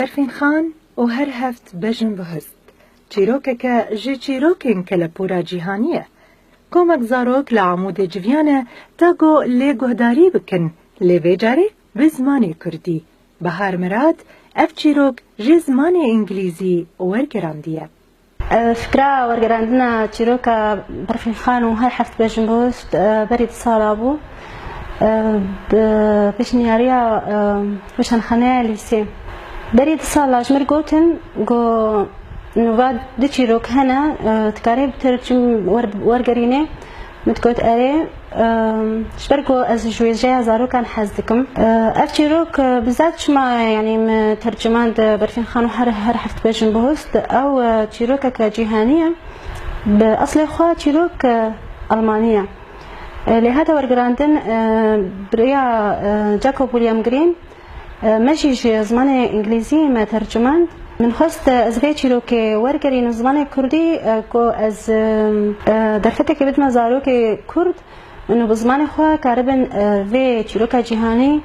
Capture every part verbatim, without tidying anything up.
Berfînxan û her heft bejn bihust. Çîrokeke ji çîrokên kelepûra cîhanî ye. Komek zarok li Amûdê civiyane ta ku lê guhdarî bikin, lê vê carê bi zimanê kurdî. Bahar Mirad ev çîrok ji zimanê îngilîzî wergerandiye. Fikra wergerandina çîroka Berfînxan û her heft bejn bihust, e, berî du sala bû, e, bi pêşniyariya, e, weşanxaneya lîsê. Berî du sala ji mir gotin, got, "Nûva du çîrok hene, e, dikarê bi tercim-, wer-, wergerînê?" Min digot, "Erê." Em, ji ber ku ez ji wêjeya zarokan hez dikim. E, ev çîrok, e, bi zaf çima, yanî, min tercimand Berfînxan û her, her heft bejn bihust. Ew, e, çîrokeke cîhanî ye. Bi eslê xwe çîrok, e, Almanî ye. E, lê hate wergerandin, e, bi rêya, e, Jacob William Green, e, me jî ji zimanê îngilîzî me tercimand. Min xwest, e, ez vê çîrokê wergerînim zimanê kurdî, e, ku ez, e, e, derfetekê bidime zarokê kurd, û bi zimanê xwe karibin, e, vê çîroka cîhanî,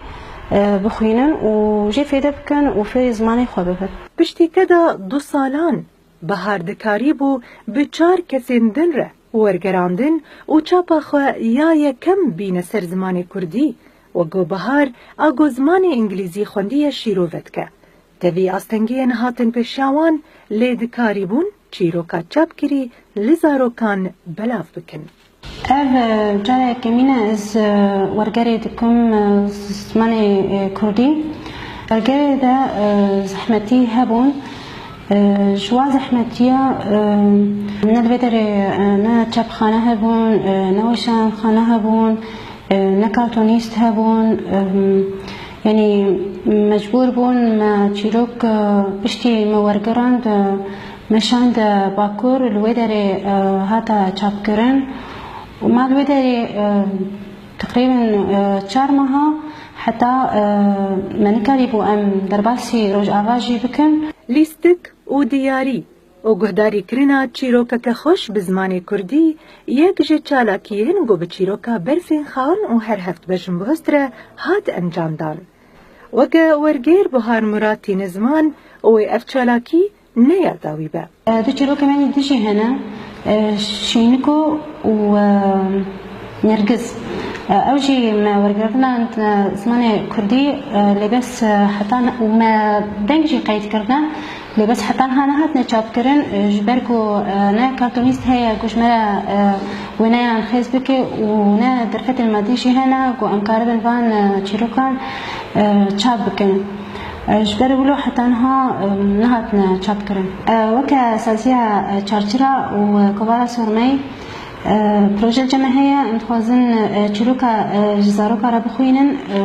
e, bixwînin û jê fêde bikin û fêrî zimanê xwe bibin. Piştî keda du salan, Bahar dikarîbû bi çar kesên din re wergerandin û çapa xwe ya yekem bîne ser zimanê kurdî, wek ku Bahar a ku zimanê îngilîzî xwendiye şîrove dike. Tevî astengiyên hatin pêşiya wan, lê dikarîbûn çîroka çapkirî li zarokan belav bikin. Ev, e, cara yekemîn e ez, e, wergerê dikim, e, zimanê, e, kurdî. Wergerê de, e, zehmetî hebûn. E, ji wan zehmetiya, e, ne li vê derê, e, ne çapxane hebûn, e, ne weşanxane hebûn, e, ne kartonîst hebûn. E, Yanî mecbûr bûn me çîrok, e, piştî me wergerand, e, me şand, e, Bakur, li wê derê, e, hate çapkirin. Û me li wê derê, e, teqrîben, e, çar meha heta, e, me nikarîbû em derbasî Rojava jî bikin. Lîstik û diyarî û guhdarîkirina çîrokeke xweş bi zimanê kurdî yek ji çalakiyên ku bi çîroka Berfînxan û her heft bejn bihust re hat encamdan. Weke wergêr Buhar Murat tîne ziman, wê ev çalakî ne yada wî be. E, du çîrokê me yê din jî hene, e, Şîniko û, e, Nergiz. E, ew jî me wergirtina, e, zimanê kurdî, e, lê bes, e, heta ne, û me deng jî qeyd kirine, lê bes heta niha nehatine çapkirin, e, ji ber ku, e, ne kartonîst heye ku ji me re, e, wêneyan xêz bike û ne derfetên madî jî hene ku em karibin van, e, çîrokan, e, çap bikin. E, ji ber wilo heta niha, e, nehatine çapkirin. E, weke saziya, e, Çarçira û, e, Kovara Sormey, e, proje cem me heye, em dixwazin, e, çîroka, e, ji zaroka re bixwînin, e,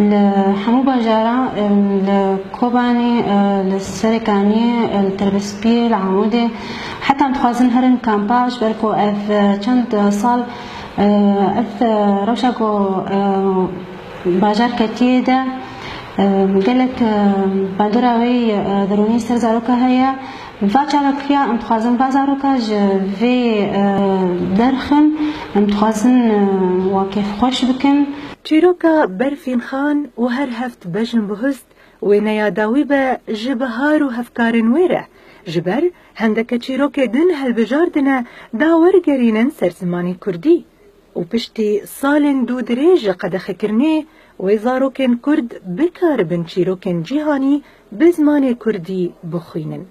li hemû bajaran, e, li Kobanê, e, li Serêkaniyê, e, li Tirbespiyê, li Amûdê. Heta em dixwazin herin kampa, ji ber ku ev, e, çend, e, sal, e, ev, e, rewşa ku, e, bajar ketiyê de, e, gelek, e, bandora wê, e, derûnî ser zaroka heye. Va çalakiya em dixwazin va zaroka ji vê, e, derxin, em dixwazin, e, wa kêfxweş bikin. Çîroka Berfînxan û her heft bejn bihust, wêneya dawî be ji Bihar û hevkarên wê re, ji ber hendeke çîrokê din hilbijartine da wergerînin ser zimanê kurdî. Û piştî salên dûdirêj ji qedexekirinê wê zarokên kurd bikaribin çîrokên cîhanî bi zimanê kurdî bixwînin.